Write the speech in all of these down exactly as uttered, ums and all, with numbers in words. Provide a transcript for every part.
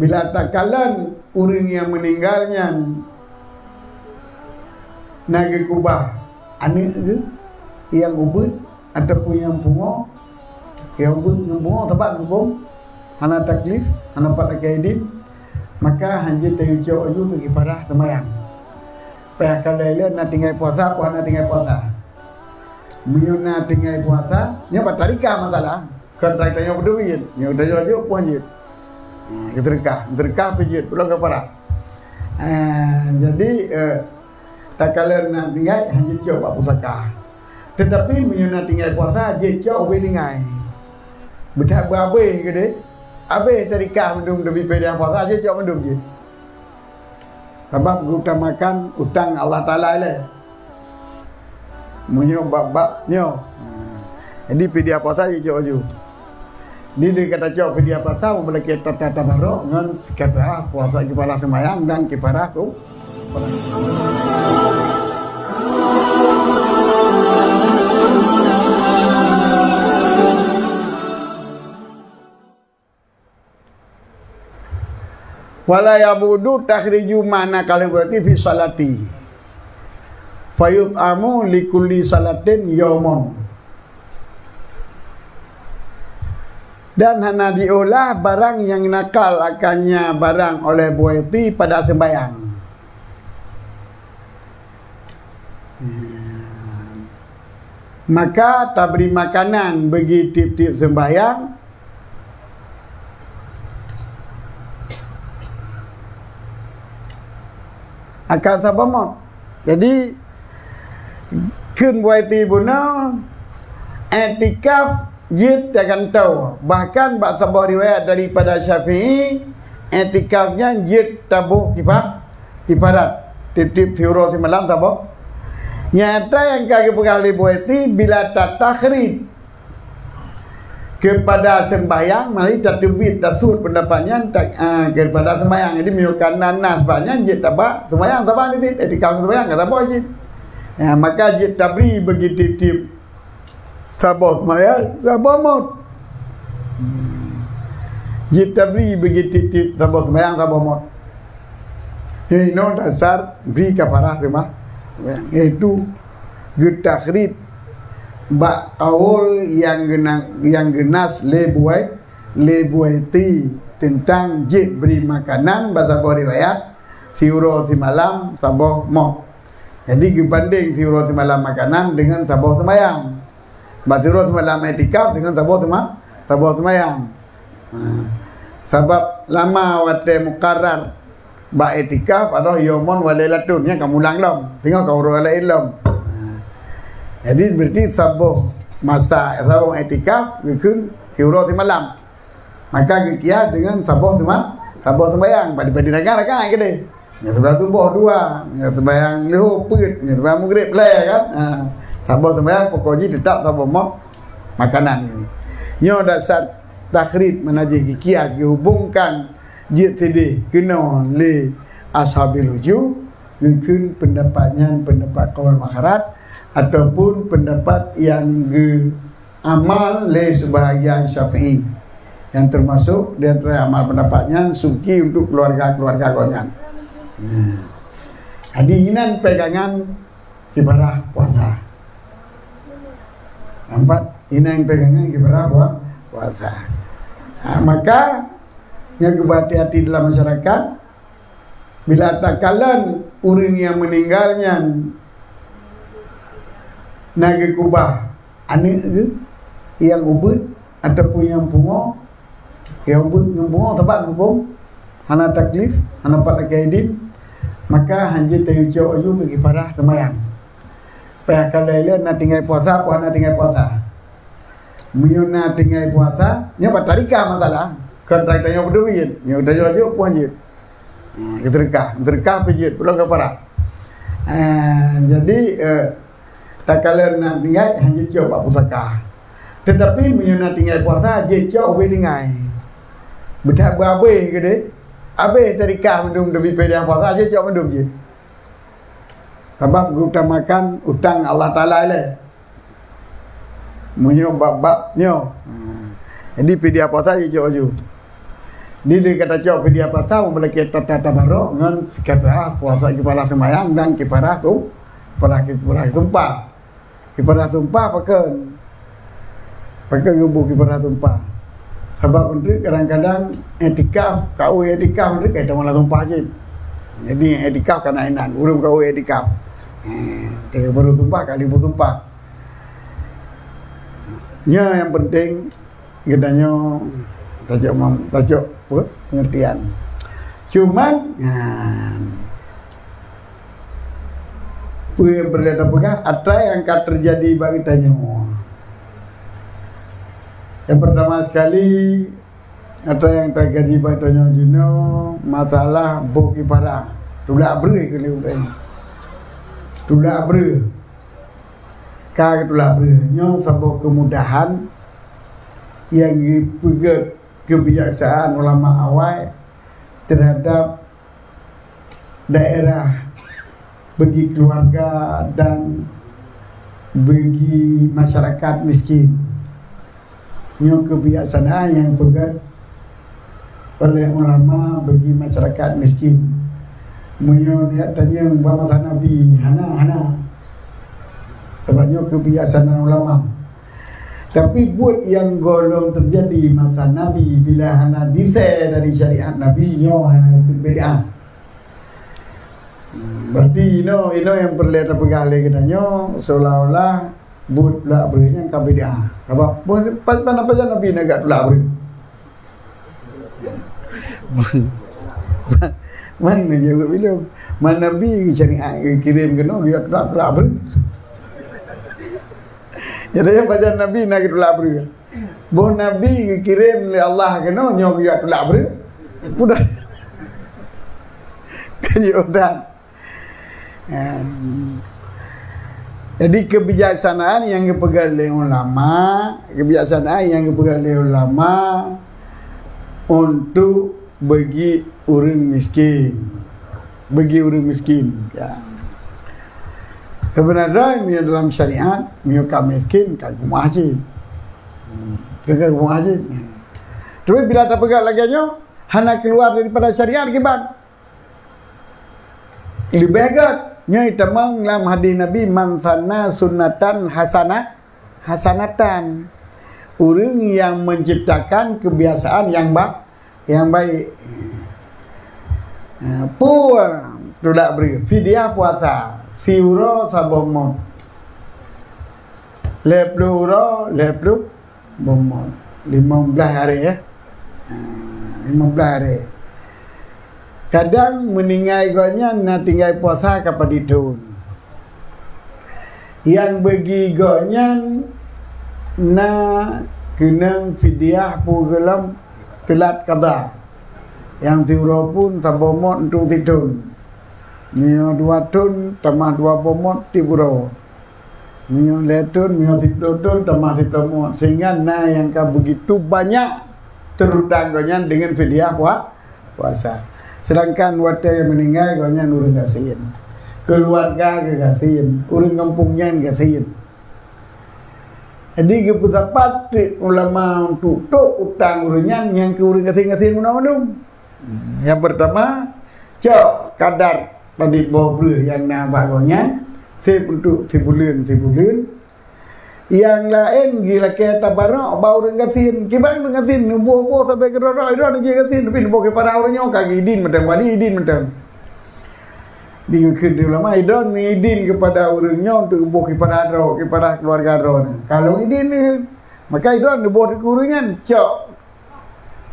Bila takalon ureuëng nyang meuninggal nyan na geukubah aneuk geuh nyang ubit ataupun nyang pungo, nyang ubit nyang pungo, sabab geupông hana taklif, hana pat lakée idin, maka hanjeuet tayue cok laju keu kifarah seumayang. Payah kalon lé na tinggai puasa, peue hana tinggai puasa. Meunyoe na tinggai puasa, nyoe bak tarikah masalah. Kon tanyoe beudui, nyoe tanyoe jok peue jeuet. Hmm, seudeukah, seudeukah peue jeuet, pulang kafarah. Ah, jadi, eh, takalon na tinggai, hanjeuet cok bak pusaka. Tetapi meunyoe na tinggai puasa, jeuet cok ubé tinggai. Beuthat beurabé keudeh, abéh tarikah mandum teubi peue nyang puasa, jeuet cok mandum jeuet. Sabab geutamakan utang Allah Taala ilée. Meunyoe bab-bab nyoe. Jadi, fidyah puasa jicok laju. Di, di kata cok fidyah puasa, meulakée tata tabarok ngon kifarah puasa, kifarah seumayang dan kifarah tu. Wala ya'budu takhriju ma'na kalimati fi salati. Fayut'amu likulli salatin yaumun. Dan hana diolah barang nyang nakal akannya barang oleh buaiti pada sembahyang. Maka tabri makanan bagi tiep-tiep sembahyang akan saboh mot. Jadi, kheun buaiti bunoe, iktikaf jeuet tagantoe. Bahkan bak saboh riwayat daripada Syafi'i, iktikaf nyan jeuet taboh kifa-, kifarat. Tiep-tiep siuroe simalam saboh. Nyata nyang ka geupeugah lé buaiti bila tatakhrid kepada sembahyang, mari tateubiet, tasuet pendapat nyan, ta-, ah, kepada sembahyang. Jadi, meunyoe ka na nas bak nyan, jeuet tabak sembahyang saban di sit, iktikaf sembahyang ka saboh jih. Ya, maka jeuet tabri bagi tiep-tiep saboh sembahyang, saboh mot. Jeuet tabri bagi tiep-tiep saboh sembahyang, saboh mot. Inoe dasar bri kafarah seumah-, sembahyang. Yaitu geutakhrij bak kaul nyang geuna-, nyang geunas lé buai-, lé buaiti teuntang jeuet bri makanan bak saboh riwayat, siuroe simalam saboh mot. Jadi, geubandeng siuroe simalam makanan deungon saboh seumayang. Bak siuroe simalam iktikaf deungon saboh seuma-, saboh seumayang. Ha. Sabab lama watée mukarrar bak iktikaf adalah yaumun wa lailatun, nyan ka mulang lom, singoh ka uroe laén lom. Ha. Jadi, berarti saboh masa, saboh iktikaf geukheun siuroe simalam. Maka geukias deungon saboh seuma-, saboh sembahyang. Badi-badi rakaat, rakaat keudeh. Nyang seumbahyang suboh dua, nyang seumbahyang leuhô peuet, nyang seumbahyang mugreb lhée kan. Ha. Saboh sembahyang pokok jih teutap saboh mot makanan. Nyoe dasar takhrij, mana jih geukias, geuhubungkan jeuet sideh keunoe lé ashabil wujuh, geukheun pendapat nyan pendapat kaul makharat ataupun pendapat nyang geu- amal lé sebahagian Syafi'i, yang termasuk di antara amal pendapat nyan suci untuk keluarga-keluarga gobnyan. Nah, jadi inan pegangan ibadah puasa. Nampak? Inan pegangan ibadah pua-, puasa. Nah, maka, nyang hati-hati dalam masyarakat, bila takalon ureuëng nyang meuninggal nyan na geukubah aneuk geuh nyang ubeuet ataupun nyang pungo, nyang ubeuet nyang pungo sabab geupông hana taklif, hana pat lakée idin, maka hanjeuet tayue cok laju keu kifarah seumayang. Payah kalon lé na tinggai puasa, peue hana tinggai puasa. Meunyoe na tinggai puasa, nyoe bak tarikah masalah. Kon tanyoe beudui, nyoe tanyoe jok peue jeuet. Hmm, seudeukah, seudeukah peue jeuet, pulang kafarah. Ah, jadi, eh, takalon na tinggai, hanjeuet cok bak pusaka. Tetapi meunyoe na tinggai puasa, jeuet cok ubé tinggai. Beuthat beurabé keudeh, abéh tarikah mandum teubi peue nyang puasa, jeuet cok mandum jeuet. Sabab geutamakan utang Allah Taala ilée. Meunyoe bab-bab nyoe. Hmm. Jadi, fidyah puasa jicok laju. Di, di kata cok fidyah puasa, meulakée tata tabarok ngon kifarah puasa, kifarah seumayang dan kifarah tu, kifarah, kifarah sumpah. Kifarah sumpah pakon? Pakon geubôh kifarah sumpah? Sabab untuk kadang-kadang iktikaf, kawé iktikaf untuk kaitan malam sumpah cit. Jadi iktikaf kana inan, ureuëng kawé iktikaf. Eh, baru sumpah, kali bôh sumpah. Nya yang penting geutanyoe tacok mam-, tacok apa? Pengertian. Cuman, ha, peue nyang peureulée tapeugah, atra nyang ka teujadi bak geutanyoe. Yang pertama sekali, atra nyang teujadi bak geutanyoe jinoe masalah boh kifarah. Tulak breueh keu lé ureuëng. Tulak breueh. Ka geutulak breueh. Nyoe saboh keumudahan nyang geupeugét keubijaksanaan ulama awai teuhadab daerah bagi keuluwarga dan bagi masyarakat miskin. Nyoe keubijaksanaan nyang peugét oleh ulama bagi masyarakat miskin. Meunyoe neujak tanyong bak masa Nabi, hana, hana. Sabab nyoe keubijaksanaan ulama. Tapi buet nyang gohlom teujadi masa Nabi bila hana disé dari syariat Nabi, nyoe hana keubijaksanaan. Berarti inoe, inoe nyang peureulée tapeugah lé geutanyoe, seolah-olah buet tulak breueh nyan ka bid'ah. Sabab, pas, pas, pas, pas Nabi na geutulak breueh? Man, man jaweueb ilôn. Man Nabi syariat geukirém keunoe geutulak, tulak breueh. Jadi, pajan Nabi na geutulak breueh? Boh Nabi geukirém lé Allah keunoe nyoe geujak tulak breueh. Mudah. Kan jeuet that. Em. Jadi, keubijaksanaan nyang geupeugah lé ulama, keubijaksanaan nyang geupeugah lé ulama untuk bagi ureuëng miskin. Bagi ureuëng miskin. Ya. Sebenarnya, meunyoe dalam syariat, meunyoe ka miskin, ka geumeuah cit. Ka geumeuah cit. Tapi bila tapeugah lagée nyoe, hana keuluar daripada syariat kiban. Leubeh gét, nyoe tamong lam hadis Nabi, "Man sanna sunnatan hasanah, hasanatan." Ureuëng nyang menciptakan kebiasaan nyang ba-, nyang baik. Ha, peue tulak breueh, fidyah puasa, siuroe saboh mot. Lhée ploh uroe, lhée ploh boh mot. Limong blaih hari, ya. Ha, limong blaih hari. Kadang meuninggai gobnyan na tinggai puasa ka padit thon. Nyang bagi gobnyan na keunong fidyah peue gohlom teulat qada. Nyang siuroe phon saboh mot untuk sithon. Meunyoe dua thon tamah dua boh mot tiep uroe. Meunyoe lhée thon, meunyoe siploh thon, tamah siploh mot. Sehingga na nyang ka begitu banyak terutang gobnyan deungon fidyah pua-, puasa. Sedangkan watée meuninggai, gobnyan ureuëng gasien. Keuluwarga geugasien, ureuëng gampông nyan gasien. Jadi, geupeusapat teuk ulama untuk tok utang ureuëng nyan nyang keu ureuëng gasien-gasien meunan mandum. Nyang peurtama, cok kadar padit boh breueh nyang na bak gobnyan, sép untuk sibuleuen-sibuleuen. Nyang laén geulakée tabarok bak ureuëng gasien. Kiban ureuëng gasien neuboh-boh sabe keudroe-droe, droe neujeuet gasien, tapi neuboh keupada ureuëng nyoe ka geuidin mantong, wali idin mantong. Di geukheun di ulama, idon idin keupada ureuëng nyoe untuk geuboh keupada droe, keupada keuluwarga droe. Kalau idin, maka idon neuboh keu ureuëng nyan, cok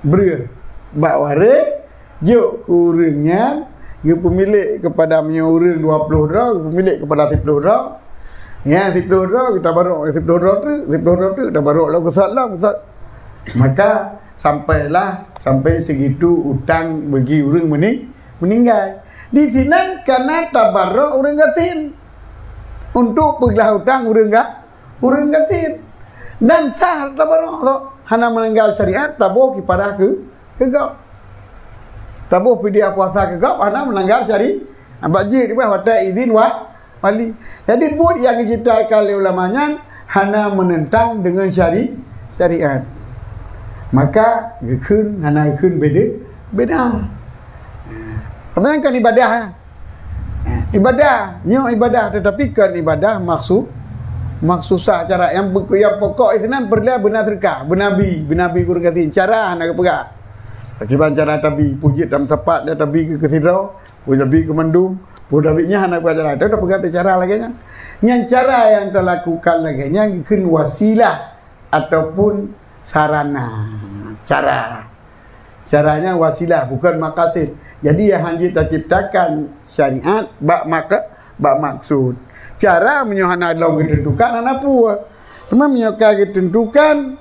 breueh bak waréh, jok keu ureuëng nyan, geupeumilék keupada meunyoe ureuëng dua ploh droe, geupeumilék keupada siploh droe. Nyang siploh droe, tabarok siploh droe teuk, siploh droe teuk, tabarok lom keu sat lom, keu sat. Maka, sampailah, sampai sigitu utang bagi ureuëng meuni-, meuninggai. Di sinan kana tabarok ureuëng gasien. Untuk peuglah utang ureuëng ga-, ureuëng gasien. Dan sah tabarok tu. Hana meuninggai syariat, taboh keupada keu, keu gob. Taboh fidyah puasa keu gob, hana meuninggai syari-, bak jih, watée idin wa-, wali. Jadi, buet nyang geuciptakan lé ulama nyan hana meunentang deungon syari-, syariat. Maka geukheun hana geukheun beda, beda. Karena kan ibadah. Ibadah, nyoe ibadah, tetapi kan ibadah maksud, maksud sah cara yang be-, yang pokok itu nan peureulée beuna seudeukah, beuna bi, beuna bi gurée gasien. Cara hana geupeugah. Akiban cara tabi, puji dan tepat dia tabi ke kesidro, puji tabi ke mandum, puji tabi nya hana geupeugah cara. Itu dah peugah cara lagée nyan. Nyan cara yang talakukan lagée nyan geukheun wasilah ataupun sarana. Cara. Caranya wasilah, bukan maqasid. Jadi yang hana taciptakan syariat bak mak-, bak maksud. Cara meunyoe hana lom geutentukan hana peue. Cuma meunyoe ka geutentukan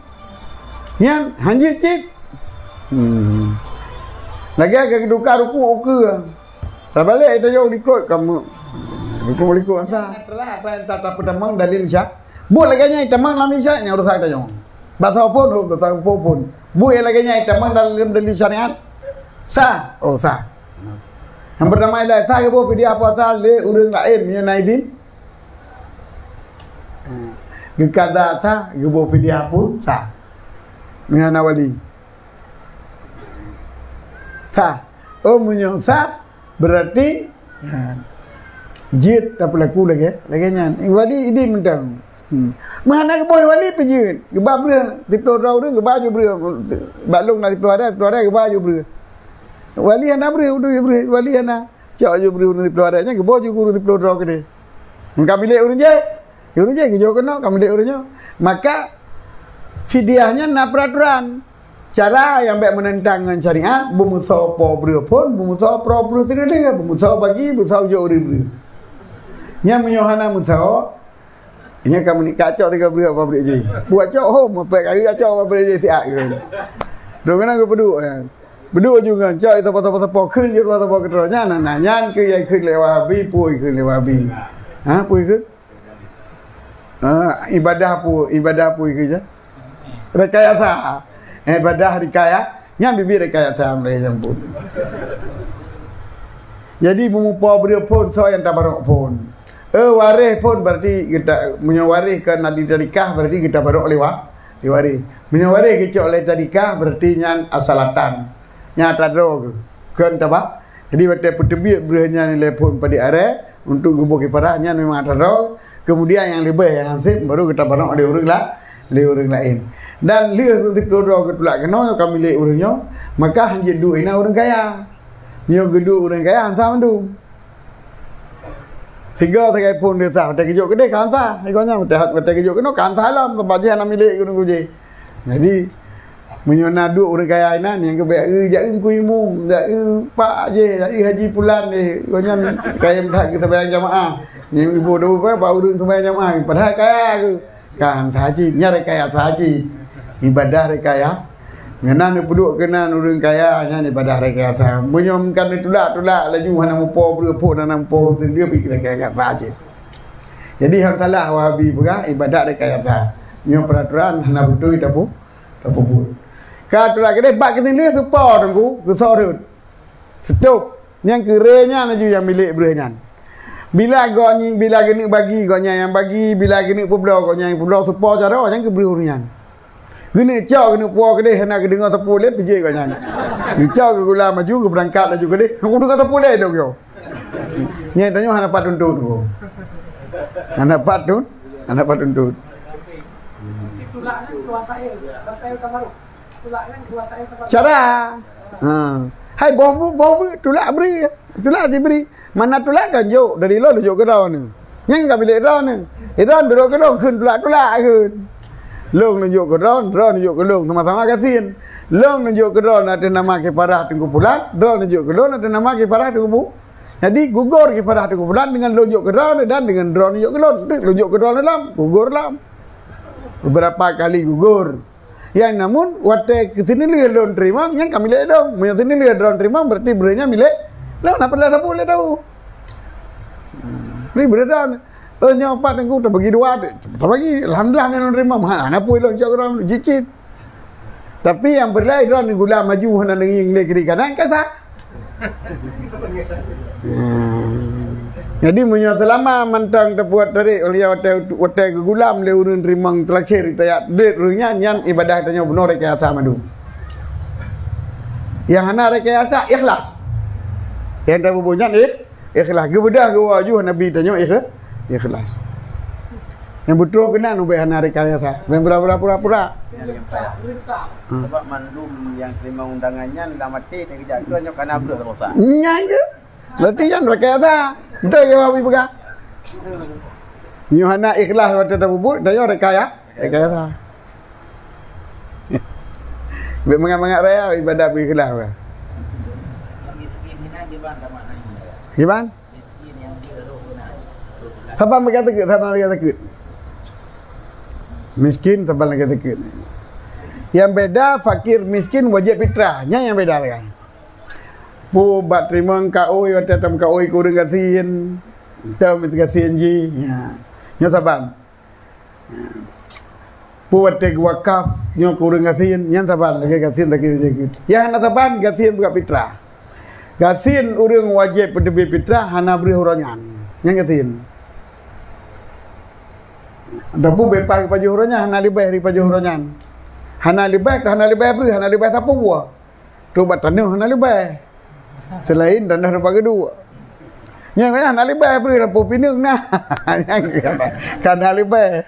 nyan hana cit. Hmm. Lagée ka geuduka ruku ukeue. Tabalek ita jauh likot kamu. Likot-likot asa. Telah apa yang tak, tak pedamang dalil syak. Buat lagée nyan tamang lam isyarat nyang rusak tanyoe. Bak soe phon, bak soe phon. Buet lagée nyan tamang dalam, dalam syariat. Sah? Oh, sah. Yang pertama ialah sah geuboh fidyah puasa lé ureuëng laén meunyoe na idin. Geukada sah, geuboh fidyah pun sah. Meunyoe na wali. Sah. Oh, meunyoe sah, berarti, ha, jeuet tapeulaku lagée, lagée nyan. Wali idin mantong. Hmm. Meuhana geuboh wali pih jeuet. Geuba breueh, siploh droe ureuëng geuba ju breueh. Bak lôn na siploh ada, siploh ada geuba ju breueh. Wali hana breueh, udu ju breueh, wali hana. Cok ju breueh ureuëng siploh ada, nyan geuboh ju guru siploh droe keudeh. Meuka milék ureuëng jih. Ureuëng jih geujok keunoe, ka milék ureuëng nyoe. Maka fidyah nyan na peraturan. Cara nyang bék meunentang ngon syariat, beumeusoe po breueh phon, beumeusoe po breueh sireuleueh, beumeusoe bagi, beumeusoe jok ureuëng breueh. Nyan meunyoe hana meusoe, nyan ka meunikah cok tiga breueh apa breueh jih. Buat cok hom, apa kali cok apa breueh jih siat ke. Dong kena ke beduk ya. Beduk juga cok itu apa-apa kheun je apa-apa keudroe. Nyan, nah, nah, nyan ke yang kheun lé Wahabi, pui kheun lé Wahabi. Ha, pui kheun? Ah, ibadah pu-, ibadah pui keu je. Rekayasa. Ibadah rekaya-, nyan bibit rekayasa mulai jampun. Jadi, meumupo breueh phon, soe nyang tabarok phon. Eh, waréh phon berarti kita, meunyoe waréh keu nabi tarikah, berarti kita barok lé wa-, lé waréh. Meunyoe waréh geucok lé tarikah, berarti nyan asalatan. Nyan atra droe keu, keu taba. Jadi, watée peuteubiet breueh nyan lé phon padé aré untuk geuboh kifarah, nyan memang atra droe. Kemudian nyang leubeh nyang hansip baru geutabarok lé ureuëng la-, lé ureuëng laén. Dan lheueh ureuëng siploh droe geutulak keunoe ka milék ureuëng nyoe, maka hanjeuet duek inan ureuëng kaya. Nyoe geuduek ureuëng kaya hansa mandum. Sigoe sagai phon desya, watée geujok keudeh ka hansa. Sigoe nyan watée, watée geujok keunoe ka hansa lom, sabab jih hana milék ureuëng geuh jih. Jadi, meunyoe na duek ureuëng kaya inan nyang geubek, "Eh, jak eu Teungku Imum, jak eu Pak jih, jak eu Haji Pulan jih." Gobnyan kayém that geusambayang jamaah. Nyang ibu dua bak ureuëng sambayang jamaah, padahai kaya geuh. Kan saji, nyan rekayasa saji. Ibadah rekaya. Nyan na neupeuduek keunan ureuëng kaya, nyan ibadah rekayasa. Meunyoe kan neutulak-tulak laju hana mupo breueh phon, hana mupo breueh teundeue, pih rekayasa saji. Jadi, han salah Wahabi peugah ibadat rekayasa. Nyoe peraturan hana beutôi tapu-, tapeubuet. Ka tulak keudeh bak keusingleh seupo teungku, geusoe rhot. Stop. Nyang keureueh nyan laju nyang milék breueh nyan. Bila gobnyan, bila geuneuk bagi, gobnyan nyang bagi, bila geuneuk peubloe, gobnyan nyang peubloe, seupo jaroe nyang keu breueh ureuëng nyan. Geuneuk cok, geuneuk puwoe keudeh, hana geudeungoe sapeue lé pih jeuet gobnyan. Geucok, geugulam laju, geubeurangkat laju keudeh. Hana geudeungoe sapeue lé lôn nyoe. Nyan tanyoe hana pat tuntut. Hana pat tun-, hana pat tuntut. Cara. Ha. Hai boh bu-, boh bu-, tulak bri. Tulak dibri. Mana tulak kan jok dari lôn jok keu droeneuh. Nyang ka milék droeneuh. Eh, droeneuh dudoe keu lôn kheun tulak-tulak kheun. Lôn neujok keu droeneuh, droeneuh neujok keu lôn, sama-sama gasien. Lôn neujok keu droeneuh ateueh nama kifarah Teungku Pulan, droeneuh neujok keu lôn ateueh nama kifarah Teungku Pu-. Jadi gugur kifarah Teungku Pulan dengan lôn jok keu droeneuh dan dengan droeneuh jok keu lôn. Teuk lôn jok keu droeneuh lom, gugur lom. Beberapa kali gugur. Yang namun watée keu sinilih lôn teurimong, nyang ka milék lôn. Meunyoe sinilih droeneuh teurimong, berarti breueh nyan milék lôn, hana peureulée sapeue lé tahu. Bri breueh droeneuh. Eh, nyoe pat teungku tabagi dua, tabagi, alhamdulillah nyan lôn teurimong. Ha, hana peue lôn cok droeneuh jicit. Tapi nyang peureulée droeneuh gula maju hana deungieng lé kiri kanan ka sah. Hmm. Jadi meunyoe seulama mantong teubuet tarék ulée watée, watée geugulam lé ureuëng teurimong teulakhé tajak deuet ureuëng nyan, nyan ibadah tanyoe bunoe rekayasa mandum. Nyang hana rekayasa, ikhlas. Nyang tapeubuet nyan ikh-, ikhlas. Geubeudah geuwoe ju Nabi tanyoe ikh-, ikhlas. Nyang beutôi keunan ubé hana rekayasa. Nyang pura-pura, pura-pura. Hmm. Sebab mandum nyang terima undangan nyan lam até teukeujak tu hanya kana breuh dosa. Nyan je. Berarti nyan rekayasa. Beutôi ke Wahabi peugah? Nyoe hana ikhlas watée tapeubuet, tanyoe rekaya-, rekayasa. Bèk mangat-mangat raya ibadat beu ikhlas. Kiban? Saban lagèe takheun, saban lagèe takheun. Miskin saban lagèe takheun. Nyang beda fakir miskin wajéb fitrah. Nyan nyang beda kan. Peue bak teurimong kaôi watée tam kaôi keu ureueng gasien. Tam gasien jih. Nya. Nyoe saban. Peue watée geuwakaf nyoe keu ureueng gasien, nyan saban lagèe gasien sakét. Nyang hana saban gasien beukat fitrah. Gasien ureueng wajéb peuteubiet fitrah hana breuh uroe nyan. Nyan gasien. Tapi beupaih pajoh uroe nyan hana leubeh dari pajoh uroe nyan. Hana leubeh ka hana leubeh breuh, hana leubeh sapeue buah. Trok bak tanoh hana leubeh. Selain tanoh dapat geuduek. Nyang hana leubeh breuh lampu pineung nah. Nyang ka hana leubeh.